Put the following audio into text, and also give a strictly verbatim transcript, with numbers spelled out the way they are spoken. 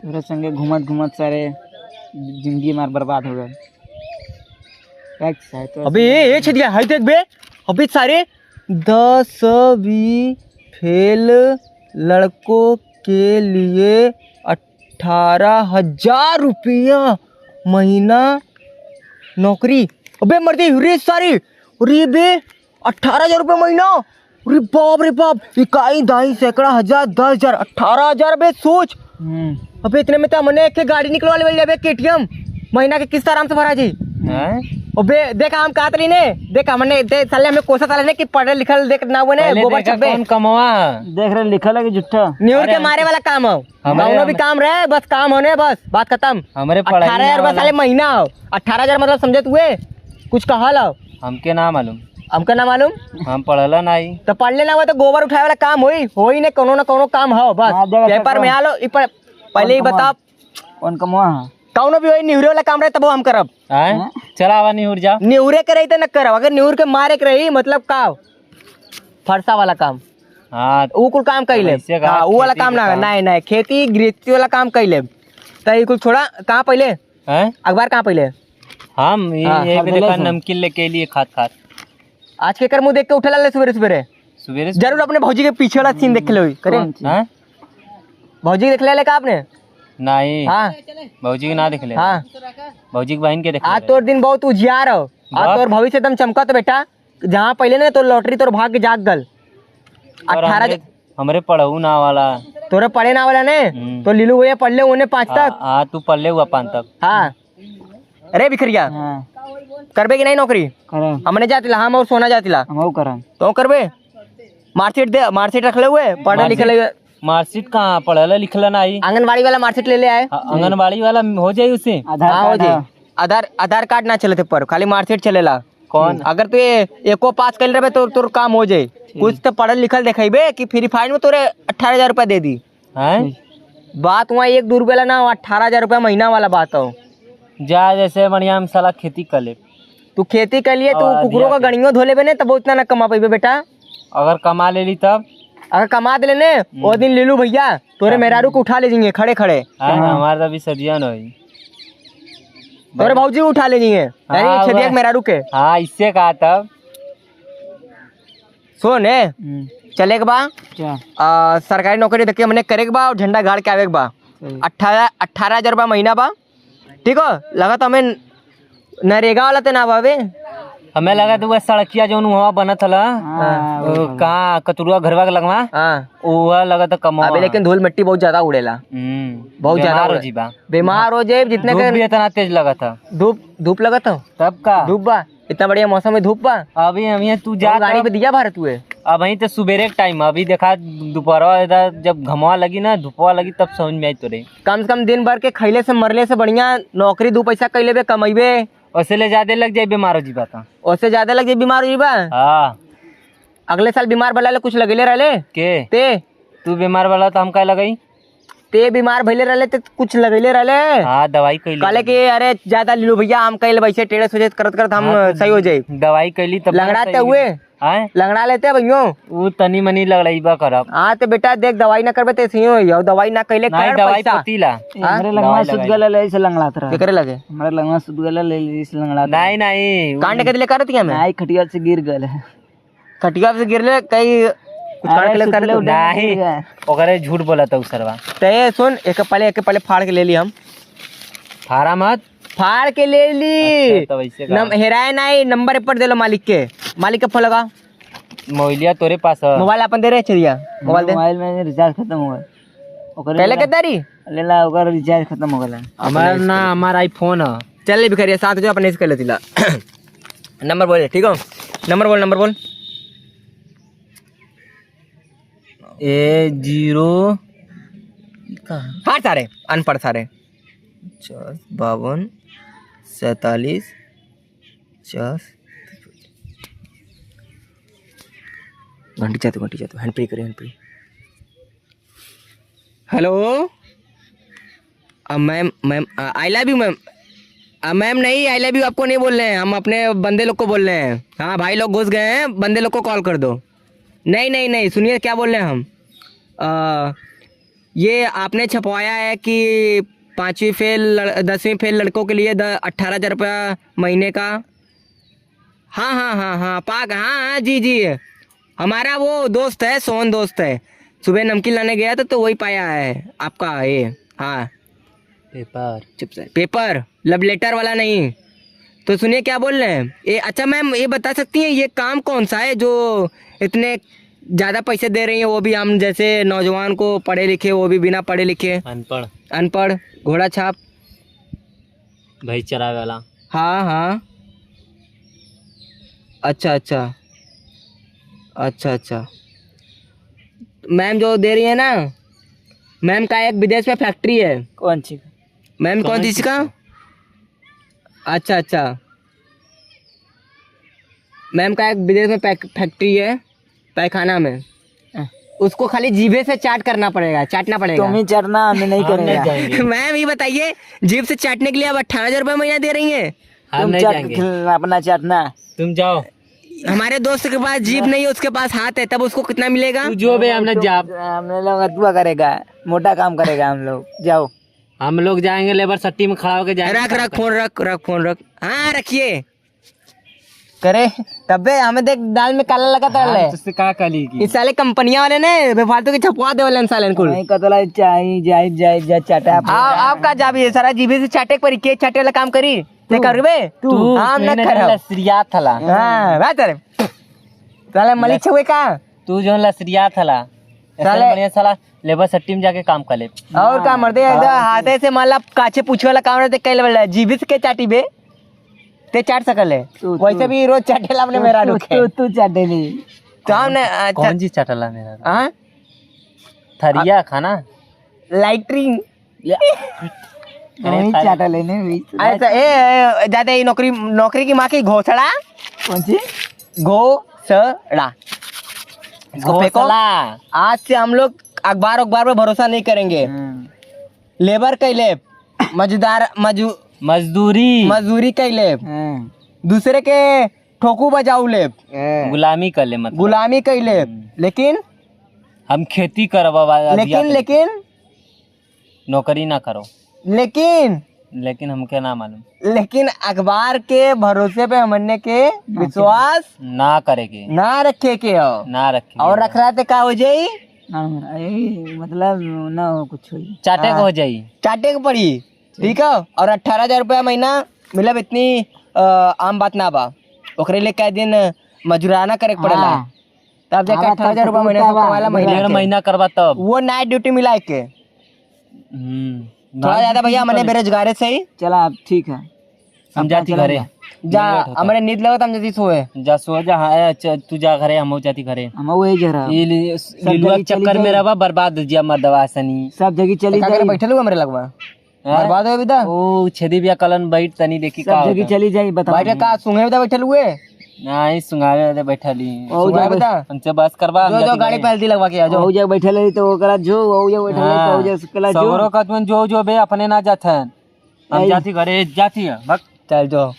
तोहरे संगे घूमत घूमत सारे जिंदगी हमार बर्बाद हो गए। क्या किस्सा है तो? अबे ए, ए छेदिया, हाय देख बे। अबे सारे दसवीं फेल लड़कों के लिए अठारह हजार रुपया महीना नौकरी। अबे मर्दे, रे सारे, रे बे, अठारह हजार रुपया महीना। अरे बाप रे बाप, इकाई, दाई, सैकड़ा, हजार, दस हजार, अठारह हजार बे, सोच। हम्म। अबे इतने में तो हमने एक गाड़ी निकलवा ले बे, केटीएम। महीना के किस्त आराम से भरा जी। हैं? अबे देख, हम कहत रही ने, देख हमने, दे साले हमें कोसा साले ने कि पढ़े लिखल देख ना हुए ने, पहले गोबर देखा छब्बे। कौन कमवा? देख रहे लिखल है कि झूठा। निहुर के अरे मारे वाला काम हो। हमरे, कौनो भी हमरे काम रहे, बस काम होने, बस बात खत्म। हमरे पढ़ाई अठारह हजार ना बस वाला। साले महीना हो। अठारह हजार मतलब समझे तू, कुछ कहल हो? हमके ना मालूम। हमके ना मालूम? हम पढ़ला नाही। तो पढ़ले ना हुआ तो गोबर उठाए वाला काम होई, होई ने, कोनो ना कोनो काम हो, बस। हाँ, देख, पेपर में आ लो, ई पर-, पहले ही कौन कमवा? बता। कौन कमवा है? कौनो भी होई, निहुरे वाला काम रहे तब हम करब। आए? हाँ? चला आवा, निहुर जा। निहुरे के रही तो न करब, अगर निहुर के मारे के रही, मतलब का? फरसा वाला काम। हाँ, ऊ कुल काम कइ लेब। वैसे का हाँ, ऊ वाला खेती काम के ना, काम। नहीं, नहीं, खेती गृहस्थी वाला काम कइ लेब। त ई कुल छोड़ा, कहाँ पहिले? हैं? अखबार कहाँ पहिले? हम ई हाँ, ये सब भी देखा, ले सुन। नमकीन लेके लिए खात खात। आज केकर मुंह देख के उठल ले सुबेरे सुबेरे? सुबेरे सुबेरे। जरूर अपने भौजी के पीछे वाला सीन देख ले होई। करे? कौन सीन? हैं? भौजी के देख ले का आपने? नहीं। हाँ। भौजी के ना देख ले। हाँ। भौजी के बहन के देख आज ले। तोर दिन बहुत उजियार हो। आज बस। तोर भविष्य एकदम चमकत बेटा। जहाँ पहिले ना तोर लॉटरी तोर भाग्य जाग गल। और अठारह हमरे, ज- हमरे पढ़ऊ ना वाला। तोरे पढ़े ना वाला ने? हम्म। तो लीलू भैया पढ़ ले उन्हें पाँच हाँ, तक। हाँ, तू पढ़ ले हुआ पाँच तक। हाँ। अरे भिखरिया। हाँ। करबे कि नहीं नौकरी? करम। हमने जातिला, हम और सोना जातिला। हम और करम। तो करबे? मार्कशीट दे, मार्कशीट रख ले हुए, पढ़े लिखे मार्कशीट, ले। मार्कशीट कहाँ? पढ़ल लिखल नाही। आंगनबाड़ी वाला मार्कशीट ले ले आए। हाँ, आंगनबाड़ी वाला हो जाई उससे। आधार हाँ, हो कार्ड जाई। है। आधार, आधार कार्ड ना चलते पर, खाली मार्कशीट चलेला। कौन? अगर तू ये एको पास कर लेबे तो तोर काम हो जाई। ठीक। कुछ तो पढ़ल लिखल देखेबे कि फ्री फायर में तोरे अठारह हजार रुपया दे दी। हैं? बात वहाँ एक दो रुपया ला ना, अठारह हजार रुपया महीना वाला बात हो। जा जैसे बढ़िया हम साला खेती कर ले। तू खेती कर लिए, तू और कुकुरों का दिया के। गणियों धो लेबे ने, तब उतना ना कमा पाइबे बेटा। अगर कमा ले ली तब? अगर कमा दे लेने, हम्म। वो दिन लीलू भैया, तोरे हाँ। मेहरारू को उठा ले जाएंगे खड़े खड़े। हाँ, हाँ। हमारे तो अभी सदिया न होई। तोरे भौजी उठा ले जाएंगे। हाँ, अरे, छेदिया वह। के मेहरारू के। हाँ, इससे कहा तब। सुन, ए, हम्म। चले के बा। क्या? आ, सरकारी नौकरी देख के हमने करे के बा और झंडा गाड़ के आवे के बा। सही। अठारह, अठारह हजार रुपया महीना बा। ठीक हो? लगा तो हमें नरेगा वाला ते ना बाबे। हमें लगा तो वह सड़किया जौन वहाँ बनत हला। हाँ, ओ, वो कहाँ कतुरुआ घरवा के लगवा? हाँ। वह लगा तो कमवा। अबे लेकिन धूल मिट्टी बहुत ज्यादा उड़ेला। हम्म, बहुत ज्यादा बीमार हो उड़े। जीबा। बीमार हो जाए, जितने धूप के भी इतना तेज लगा था। धूप, धूप लगा था? तब का? धूप बा? इतना बढ़िया मौसम में धूप बा? अभी हम ये तू तो जा गाड़ी तब। पे दिया भारत हुए। अब वहीं तो सुबेरे के टाइम, अभी देखा दोपहरवा इधर जब घमवा लगी ना, धूपवा लगी, तब समझ में आई तोरे। कम से कम दिन भर के खैले से मरले से बढ़िया नौकरी दू पैसा कइ लेबे, कमैबे। ओसे ले ज्यादा लग जाए बीमार हो जीबा त। ओसे ज्यादा लग जाए बीमार हो जीबा? हाँ। अगले साल बीमार भला ले कुछ लगेले रहले? के? ते? तू बीमार भला त हम का लगई? ते बीमार भइले रहले त कुछ लगेले रहले? हाँ, दवाई कइले कहले रहले। कि अरे ज्यादा लीलू भैया, हम कइले वैसे टेढ़े सोझे करत करत हम हाँ, तो सही हो जाई। दवाई कइली तब लंगड़ा सही ते हुए? हो। हाँ? लंगड़ा लेते भैया? उ तनी मनी लंगड़ाइबा करब। हाँ, तो बेटा देख, दवाई ना करबे तो ऐसे ही होई, और दवाई ना कइले नहीं, करब दवाई पैसा। पतीला। हाँ? हमरे लगवा दवाई सुत लगाई। गला ले, ऐसे लंगड़ात रहा। केकरे लगे? हमरे लगवा सुत गला ले, ऐसे लंगड़ात रहा। नहीं, नहीं, उ कांड के दिले करत क्या मैं? नहीं, खटिया से गिर गल है। खटिया से गिरले, कहीं कुछ कांड अरे, के लिए सुतले करत उठले नहीं। गिर गए। ओकरे झूठ बोला था उ सरवा। ते सुन, एक पहले, एक पहले फाड़ के ले ली हम। फाड़ा मत। फाड़ के ले ली। अच्छा, तो वैसे का? नम-, हेराए नहीं, नंबर पर दे लो मालिक के। मालिक के फोन लगा। मोबाइलिया तोरे पास है। मोबाइल अपन दे रहे चलिया। मोबाइल दे। मोबाइल में रिचार्ज खत्म हो गया। ओकरे पहले ला-, के दारी? ले ला, ओकर रिचार्ज खत्म हो गया। हमार ना, हमार iPhone है। चल ले भिखारिया, साथ जो अपने से कर लेती ला। नंबर बोल, ठीक हो? नंबर बोल, नंबर बोल। ए जीरो। कहाँ? फाड़ सारे, अनपढ़ सारे। पचास, बावन, सैंतालीस, पचास। घंटी चाहते, घंटी चाहते, hand free करें, hand free। Hello, आ, मैम, मैम, आ, I love you, मैम। आ, मैम नहीं, I love you आपको नहीं बोल रहे हैं, हम अपने बंदे लोग को बोल रहे हैं। हाँ, भाई लोग घुस गए हैं, बंदे लोग को कॉल कर दो। नहीं, नहीं, नहीं, सुनिए क्या बोल रहे हैं हम। आ, ये आपने छपवाया है कि पाँचवीं फेल लड़-, दसवीं फेल लड़कों के लिए द-, अठारह हज़ार रुपया महीने का। हाँ, हाँ, हाँ, हाँ, पाक, हाँ, हाँ, जी, जी। हमारा वो दोस्त है, सोहन दोस्त है। सुबह नमकीन लाने गया था, तो वही पाया है आपका ये। हाँ। पेपर। चुप से। पेपर, love letter वाला नहीं। तो सुनिए क्या बोल रहे हैं। ये, अच्छा मैम, ये बता सकती हैं, ये काम कौन सा है जो इतने ज़्यादा पैसे दे रही हैं, वो भी हम जैसे नौजवान को, पढ़े लिखे, वो भी बिना पढ़े लिखे। अनपढ़। अनपढ़, घोड़ा छाप। भैंस चरावे वाला। हाँ, हाँ। अच्छा, अच्छा। अच्छा, अच्छा। मैम जो दे रही है ना, मैम का एक विदेश में factory है। कौन सी? मैम कौन कौन सी सी का? का? अच्छा, अच्छा। मैम का एक विदेश में पैक-, factory है, पैखाना में। हाँ। उसको खाली जीभे से चाट करना पड़ेगा, चाटना पड़ेगा। तुम ही चाटना, हमें नहीं हम नहीं करेगा। जाएंगे। मैम, ये बताइए, जीभ से चाटने के लिए आप अठारह हज़ार रुपये महीना दे रही हैं? हम तुम नहीं चाट, जाएंगे। अपना चाटना। तुम जाओ। हमारे दोस्त के पास जीभ नहीं है, उसके पास हाथ है, तब उसको कितना मिलेगा? तू जो बे, हमने तुम, जाप। हमने लोग अतुआ करेगा, मोटा काम करेगा हम लोग। जाओ। हम लोग जाएंगे, labour सट्टी में खड़ा होके जाएंगे। रख, रख फोन, रख, रख फोन, रख। हाँ, रखिए। करे, तबे हमें देख, दाल में काला लगा था हम ले। तुझसे का काली की? इस साले कंपनिया वाले ने बेफालतू के छपवा दे वाले साले कुल। नहीं, कतला चाही, जाई, जाई, जा चाटा। आ, आप का जाबी है, सारा जीभे से चाटे के परी, के चाटे वाला काम करी? ते तू। करबे? तू। हम ना मैंने करब। लसरिया थला। हाँ, बात रे। साले मलिक छुए का? तू जो लसरिया थला। साले ऐसे बढ़िया साला labour सट्टी में जाके काम कर ले। और का मर्दे, एकदम हाँ। हाथे से मतलब काचे पूछे वाला काम रहते, कई लेवल है। जीभी से के चाटी बे? ते चाट सकल है। तू, वैसे तू। भी रोज चाटेला अपने तू, मेरा तू, रुखे। तू, तू चाटे नहीं। तो हमने, अच्छा। कौन जी चाटेला मेरा? हाँ? थरिया खाना? लैट्रिन। या। अरे वही थारी। चाटा लेने भी। अच्छा, ए, ए, जाते ही नौकरी, नौकरी की माँ की घोसड़ा। कौन सी? घोसड़ा। इसको फेंको। घोसला। आज से हम लोग अखबार, अखबार पे भरोसा नहीं करेंगे। हम्म। Labour कैले, मजदार, मजू-, मजदूरी। मजदूरी कैले। हम्म। दूसरे के ठोकू बजाऊ ले। हम्म। गुलामी कर ले, मतलब। गुलामी कैले। हम्म। लेकिन हम खेती करब, अब अधिया लेकिन, पे। लेकिन नौकरी ना करो। लेकिन लेकिन हमके ना मालूम। लेकिन अखबार के भरोसे पे हमने के ना विश्वास ना करे के। ना रखे के हो। ना रखे के और हो। रख रहा ते का हो जाई? ना, ए, मतलब ना हो कुछ होई। चाटे हाँ। को हो जाई। चाटे को पड़ी। ठीक है। और अठारह हजार रुपया महीना, मतलब इतनी, अ, आम बात ना बा। ओकरे लिए कई दिन मजुराना करे के पड़ेला। हाँ। तब जाके आवा अठारह हजार तब रुपया महीना से बा। कमाला महीना डेढ़ के। महीना करबा तब। वो night duty मिला के। हम्म, थोड़ा ज्यादा भैया, हमने बेरोजगारे से ही। चला, अब ठीक है। हम जाती घरे। जा, लेट होता। हमरे नींद लगत, हम जल्दी सोए। जा सो जा, हाँ, ए, च-, तू जा घरे, हम जाती घरे। हम वही जा रहा। ये ली-, सब लीलुआ जगह चली चक्कर में जाई। रहबा, बर्बाद हो जिया मर्दवा सनी। सब जगह चली तो का करे जाई। बैठल हुआ हमरे लगवा? हैं? बर्बाद हो अभी तक। ओ, छेदी बिया कलन बैठ तनी देखी सब का जगह होता। चली जाई, बता बैठे दे। का सुंघे बता बैठल हुए? नहीं, सुंघावे वाले बैठल ही। ओ, सुंघावे जा बता। हमसे बस करबा, हम जो, जो जाती गाड़ी घरे। पहलती लगवा के आ, जो। ओ, जा बैठल रही तो ओकरा जो, ओ, जा बैठल रही तो, हाँ। ओ, जा सकला जो। सगरो का तुम जो, जो बे अपने ना जात हैं। हम यही। जाती घरे, जाती है, भग। चल जो।